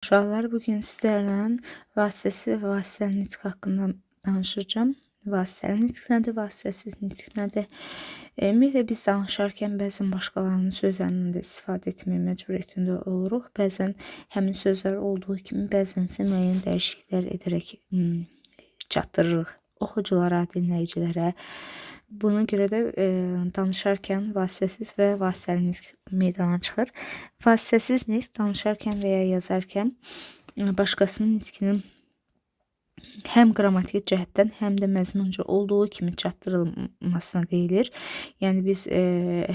Uşaqlar, bugün sizlərlə vasitəsiz və vasitəli nitq haqqında danışacağam. Vasitəli nitq nədir, vasitəsiz nitq nədir? Ümumiyyətlə, biz danışarkən bəzən başqalarının sözlərindən də istifadə etməyə məcburiyyətində oluruq. Bəzən həmin sözlər olduğu kimi, bəzən isə müəyyən dəyişikliklər edərək çatdırırıq oxuculara, dinləyicilərə. Buna görə də danışarkən vasitəsiz və vasitəli nitq meydana çıxır. Vasitəsiz nitq danışarkən və ya yazarkən başqasının nitqinin həm qrammatik cəhətdən, həm də məzmunca olduğu kimi çatdırılmasına deyilir. Yəni biz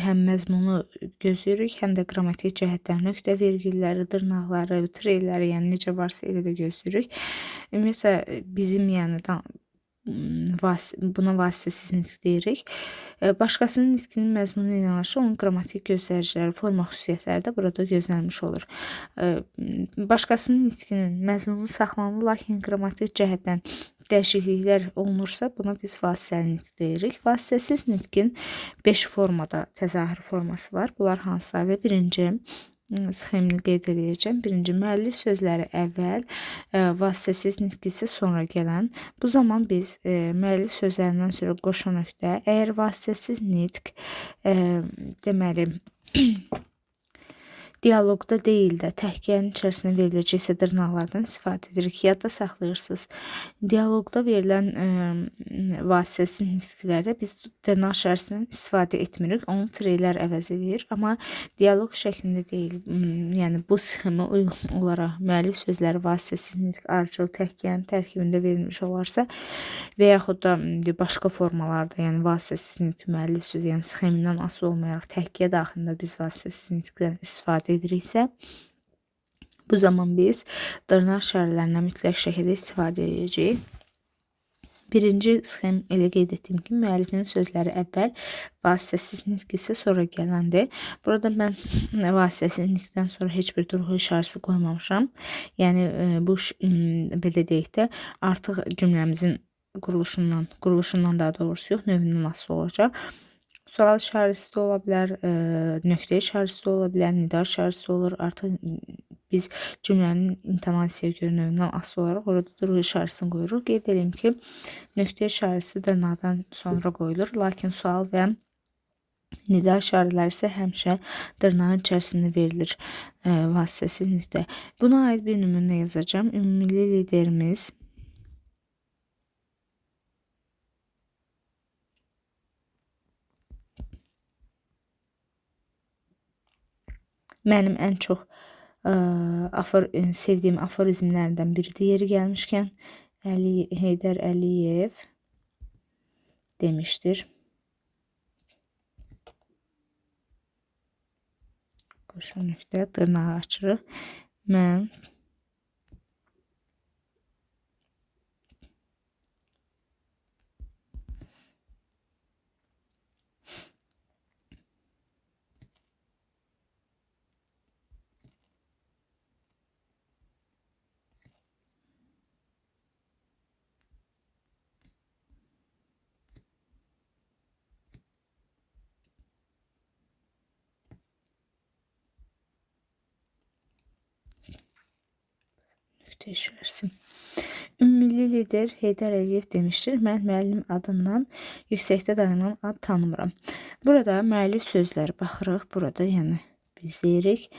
həm məzmunu gözləyirik, həm də qrammatik cəhətdən nöqtə, vergülləri, dırnaqları, treyləri, yəni necə varsa elə də gözləyirik. Ümumiyyətlə bizim yəni buna vasitəsiz nitq deyirik. Başqasının nitqinin məzmunu ilə yanaşı onun qrammatik göstəriciləri, forma xüsusiyyətləri də burada gözlənmiş olur. Başqasının nitqinin məzmunu saxlanılır, lakin qrammatik cəhətdən dəyişikliklər olunursa, buna biz vasitəli nitq deyirik. Vasitəsiz nitqin 5 formada təzahür forması var. Bunlar hansılardır? Birinci sxemini qeyd edəcəm. Birinci, müəllif sözləri əvvəl, vasitəsiz nitq isə sonra gələn. Bu zaman biz müəllif sözlərindən sonra qoşa nöqtə, əgər vasitəsiz nitq deməli dialoqda deyil də təhkiyənin içərisində veriləcəksə dırnaqlardan istifadə edirik. Yadda saxlayırsınız. Dialoqda verilən vasitəsiz nitqlərdə biz dırnaq işarəsindən istifadə etmirik. Onu treylər əvəz edir. Amma dialoq şəklində deyil. Yəni bu sxemə uyğun olaraq müəllif sözləri vasitəsiz nitq ardıcıl təhkiyənin tərkibində verilmiş olarsa və yaxud da başqa formalarda, yəni vasitəsiz nitq müəllif sözü, yəni sxemindən asılı olmayaraq təhkiyə daxilində biz vasitəsiz nitqdən istifadə ediriksə, bu zaman biz dırnaq işarələrindən mütləq şəkildə istifadə edəcəyik. Birinci sxem elə qeyd etdiyim kimi müəllifin sözləri əvvəl, vasitəsiz nitq isə sonra gələndir. Burada mən vasitəsiz nitqdən sonra heç bir durğu işarəsi qoymamışam. Yəni bu belə deyək də artıq cümləmizin quruluşundan daha doğrusu yox, növündən asılı olacaq. Sual işarəsi də ola bilər, nöqtə işarəsi də ola bilər, nida işarəsi olur. Artıq biz cümlənin intonasiyaya görə növündən asılı olaraq orada durğu işarəsini qoyuruq. Qeyd edeyim ki, nöqtə işarəsi dırnaqdan sonra qoyulur, lakin sual və nida işarələri isə həmişə dırnağın içərisində verilir vasitəsiz nitqdə. Buna aid bir nümunə yazacağam. Ümummilli liderimiz mənim ən çox sevdiyim aforizmlərdən biridir. Yeri gəlmişkən Heydər Əliyev demişdir. Qoşa nöqtə, dırnağı açırıq. Mən nöqtə işarəsi. Ümummilli lider Heydər Əliyev demişdir, mən müəllim adından yüksəkdə dayanan ad tanımıram. Burada müəllif sözləri baxırıq, burada yəni biz deyirik,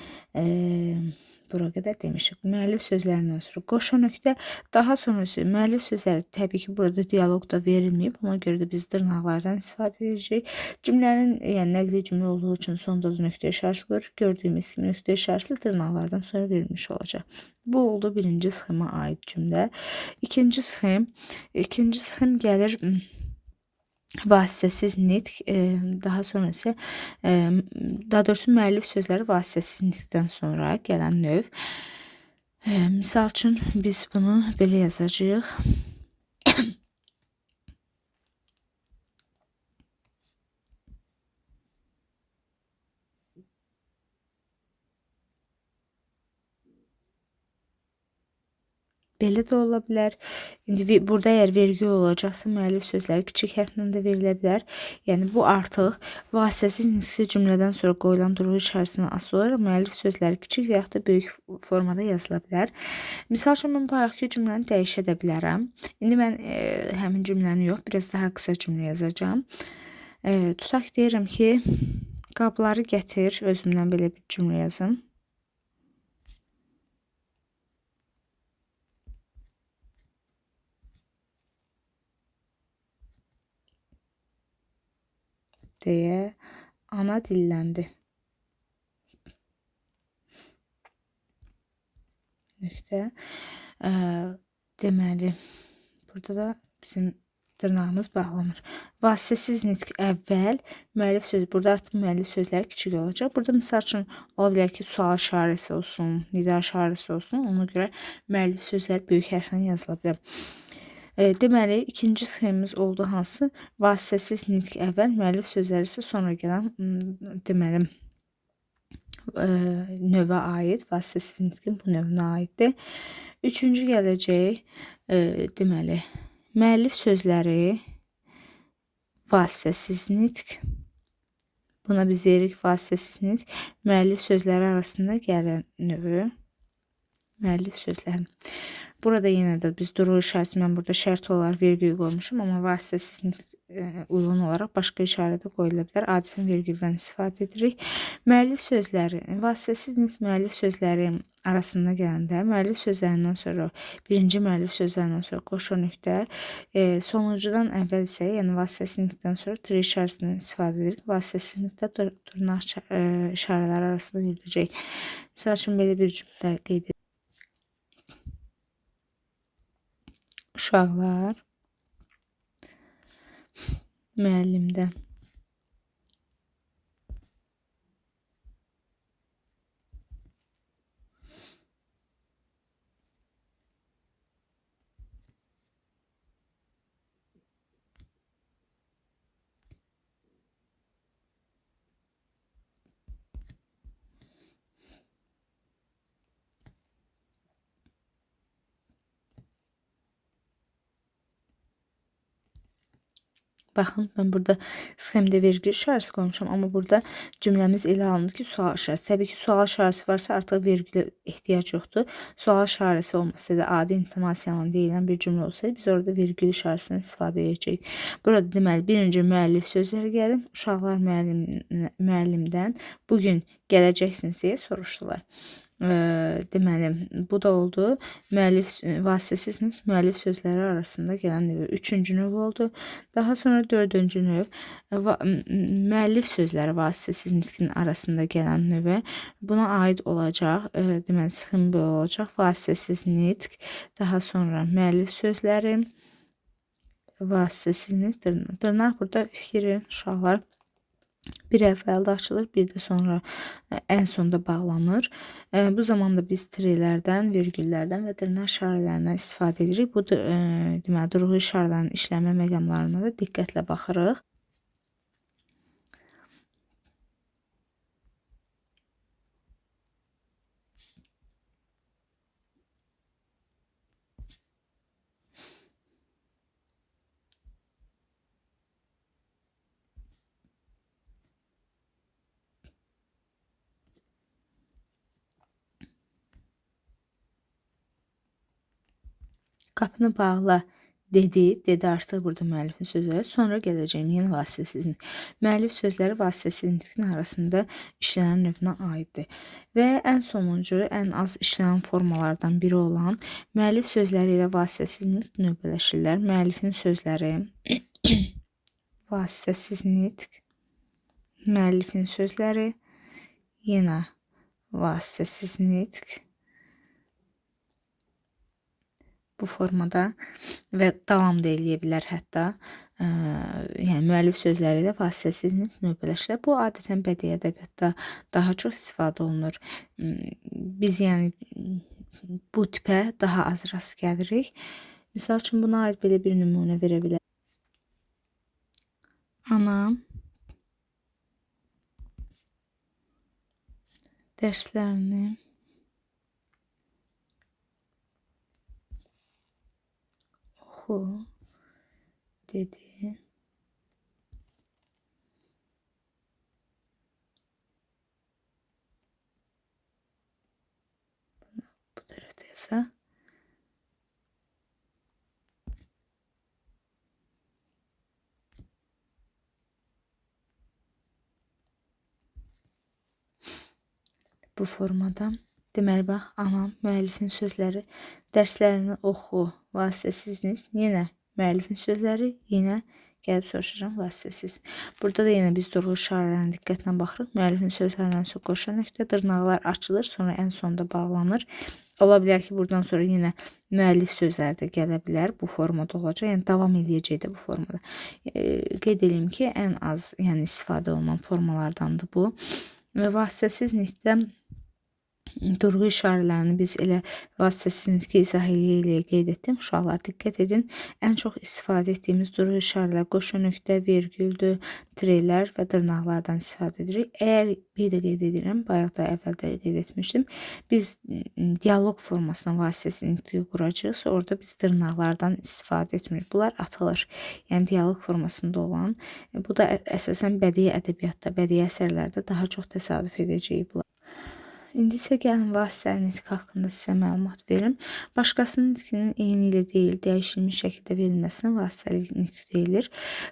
bura qədər demişik. Müəllif sözlərindən sonra qoşa nöqtə, daha sonra müəllif sözləri təbii ki, burada dialoq da verilməyib, ona görə də biz dırnaqlardan istifadə edəcəyik. Cümlənin, yəni nəqli cümlə olduğu üçün sonda da nöqtə işarəsi qoyuruq. Gördüyümüz kimi nöqtə işarəsi dırnaqlardan sonra verilmiş olacaq. Bu oldu birinci sxema aid cümlə. İkinci sxem gəlir vasitəsiz nitq, daha sonra isə daha doğrusu müəllif sözləri vasitəsiz nitqdən sonra gələn növ. Misal üçün biz bunu belə yazacağıq. Belə də ola bilər. İndi burada əgər vergül olacaqsa, müəllif sözləri kiçik hərflə də verilə bilər. Yəni bu artıq vasitəsiz nitqli cümlədən sonra qoyulan durğu işarəsindən asılı olaraq müəllif sözləri kiçik və yaxud da böyük formada yazıla bilər. Misal üçün mən bayaqki cümləni dəyişə də bilərəm. İndi mən həmin cümləni yox, biraz daha qısa cümlə yazacağam. Tutaq deyirəm ki, qabları gətir, özümdən belə bir cümlə yazım. Deyə ana dilləndi. Nöqtə. Deməli, burada da bizim dırnağımız bağlanır. Vasitəsiz nitq əvvəl, müəllif sözü, burada artıq müəllif sözləri kiçik olacaq. Burada misal üçün ola bilər ki, sual işarəsi olsun, nida işarəsi olsun. Ona görə müəllif sözləri böyük hərflə yazıla bilər. Deməli, ikinci sxemimiz oldu hansı? Vasitəsiz nitq əvvəl, müəllif sözləri isə sonra gələn, deməli, növə aid, vasitəsiz nitqin bu növünə aiddir. Üçüncü gələcək, deməli, müəllif sözləri vasitəsiz nitq. Buna biz deyirik vasitəsiz nitq. Müəllif sözləri arasında gələn növü, müəllif sözləri. Burada yenə də biz durğu işarəsi, mən burada şərt olaraq vergül qoymuşum, amma vasitəsiz nitq uyğun olaraq başqa işarə də qoyula bilər. Adətən vergüldən istifadə edirik. Müəllif sözləri, vasitəsiz nitq müəllif sözləri arasında gələndə müəllif sözlərindən sonra, birinci müəllif sözlərindən sonra qoşa nöqtə, sonuncudan əvvəl isə, yəni vasitəsiz nitqdən sonra tire işarəsindən istifadə edirik. Vasitəsiz nitqdə dırnaq işarələri arasında veriləcək. Misal üçün, belə bir cümlə qeyd edirik. Uşaqlar müəllimdən Baxın, mən burada sxemdə vergül işarəsi qoymuşam, amma burada cümləmiz elə alındı ki, sual işarəsi. Təbii ki, sual işarəsi varsa artıq vergülə ehtiyac yoxdur. Sual işarəsi olmasaydı, adi intonasiyanla deyilən bir cümlə olsaydı, biz orada vergül işarəsindən istifadə edəcəyik. Burada deməli, birinci müəllif sözləri gəlir. Uşaqlar müəllimdən bugün gələcəksiniz deyə soruşdular. Deməli, bu da oldu. Müəllif vasitəsiz müəllif sözləri arasında gələn növ. Üçüncü növ oldu. Daha sonra dördüncü növ müəllif sözləri vasitəsiz nitqin arasında gələn növə. Buna aid olacaq, deməli, sxem belə olacaq. Vasitəsiz nitq, daha sonra müəllif sözləri, vasitəsiz nitq, dırnaq. Dırnaq burada fikir verin uşaqlar. Bir əvvəldə açılır, bir də sonra ən sonda bağlanır. Bu zaman da biz tirelərdən, vergüllərdən və dırnaq işarələrindən istifadə edirik. Bu deməli, durğu işarələrinin işləmə məqamlarına da diqqətlə baxırıq. Qapını bağla dedi, dedi artıq burada müəllifin sözləri. Sonra gələcəyim yenə vasitəsiz nitq. Müəllif sözləri vasitəsiz nitqin arasında işlənən növünə aiddir. Və ən sonuncu, ən az işlənən formalardan biri olan müəllif sözləri ilə vasitəsiz nitq növbələşirlər. Müəllifin sözləri, vasitəsiz nitq, müəllifin sözləri, yenə vasitəsiz nitq. Bu formada və davam da eləyə bilər hətta. Yəni müəllif sözləri ilə vasitəsiz nitq növbələşirlər. Bu adətən bədii ədəbiyyatda daha çox istifadə olunur. Biz yəni bu tipə daha az rast gəlirik. Misal üçün buna aid belə bir nümunə verə bilərəm. Anam dərslərini oxu dedi. Bunu bu tərəfdə yazaq. Bu formada. Deməli, bax, anam, müəllifin sözləri, dərslərini oxu, vasitəsiz nitq, yenə müəllifin sözləri, yenə gəlib soruşacağam vasitəsiz. Burada da yenə biz durğu işarələrinə diqqətlə baxırıq. Müəllifin sözlərindən sonra qoşa nöqtə, dırnaqlar açılır, sonra ən sonda bağlanır. Ola bilər ki, buradan sonra yenə müəllif sözləri də gələ bilər. Bu formada olacaq. Yəni, davam eləyəcək də bu formada. Qeyd edeyim ki, ən az yəni, istifadə olunan formalardandır bu. Və vasitəsiz nitqdə durğu işarələrini biz elə vasitəsiz nitqi izah eləyə-eləyə qeyd etdim. Uşaqlar, diqqət edin. Ən çox istifadə etdiyimiz durğu işarələr qoşa nöqtə, vergüldür, tirələr və dırnaqlardan istifadə edirik. Əgər bir də qeyd edirəm, bayaq da əvvəldə qeyd etmişdim. Biz dialoq formasına vasitəsiz nitqi quracağıqsa, orada biz dırnaqlardan istifadə etmirik. Bunlar atılır. Yəni dialoq formasında olan. Bu da əsasən bədii ədəbiyyatda, bədii əsərlərdə daha çox təsadüf edəcəyik bunlar. İndi isə gəlin vasitəli nitq haqqında sizə məlumat verim. Başqasının nitqinin eyni ilə deyil, dəyişilmiş şəkildə verilməsinə vasitəli nitq deyilir.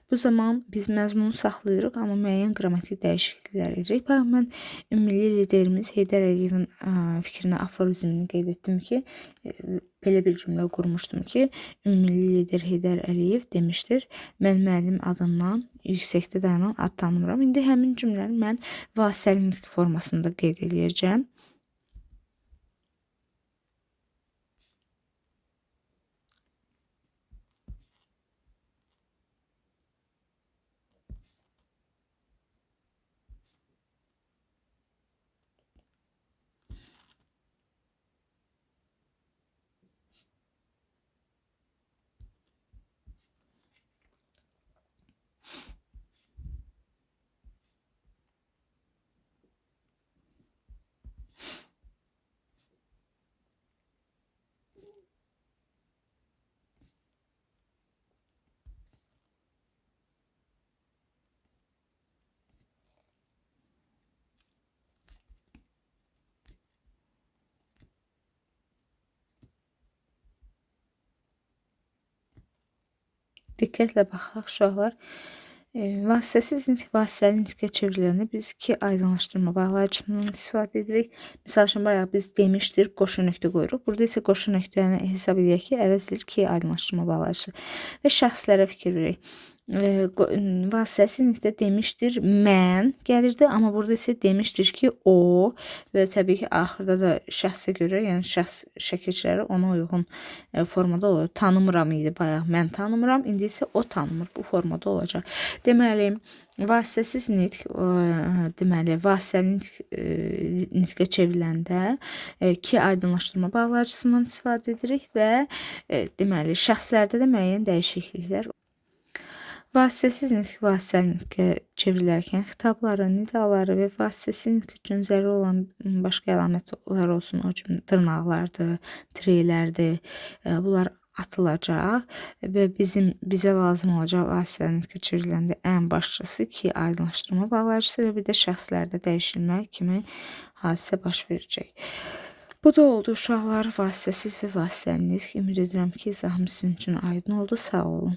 Bu zaman biz məzmunu saxlayırıq, amma müəyyən qrammatik dəyişikliklər edirik. Bayaq mən ümumilli liderimiz Heydər Əliyevin fikrinə aforizmini qeyd etdim ki, belə bir cümlə qurmuşdum ki, ümumilli lider Heydər Əliyev demişdir, mən müəllim adından yüksəkdə dayanan ad tanımıram. İndi həmin cümləni mən vasitəli nitq formasında qeyd eləyəcəm. Diqqətlə baxaq uşaqlar. Vasitəsiz nitq vasitəli nitqə çevriləndə biz iki aydınlaşdırma bağlayıcısından istifadə edirik. Misal üçün, bayaq biz demişdir, qoşa nöqtə qoyuruq. Burada isə qoşa nöqtəni hesab edək ki, əvəz edilir ki, aydınlaşdırma bağlayıcısı. Və şəxslərə fikir verək. Vasitəsiz nitqdə demişdir mən gəlirdi, amma burada isə demişdir ki, o və təbii ki, axırda da şəxsə görə, yəni şəxs şəkilçiləri ona uyğun formada olur. Tanımıram idi bayaq, mən tanımıram, indi isə o tanımır, bu formada olacaq. Deməli, vasitəsiz nitq, deməli, vasitəli nitqə çevriləndə ki aydınlaşdırma bağlayıcısından istifadə edirik və deməli, şəxslərdə də müəyyən dəyişikliklər. Vasitəsiz nitq vasitəli nitqə çevrilərkən xitabları, nidaları və vasitəsiz nitq üçün zəruri olan başqa əlamətlər olsun, o cümlə dırnaqlardır, tirələrdir, bunlar atılacaq və bizə lazım olacaq vasitəli nitqə çevriləndə ən başlıcısı ki, aydınlaşdırma bağlayıcısı və bir də şəxslərdə dəyişilmə kimi hadisə baş verəcək. Bu da oldu uşaqlar, vasitəsiz və vasitəli nitq. Ümid edirəm ki, izahım sizin üçün aydın oldu. Sağ olun.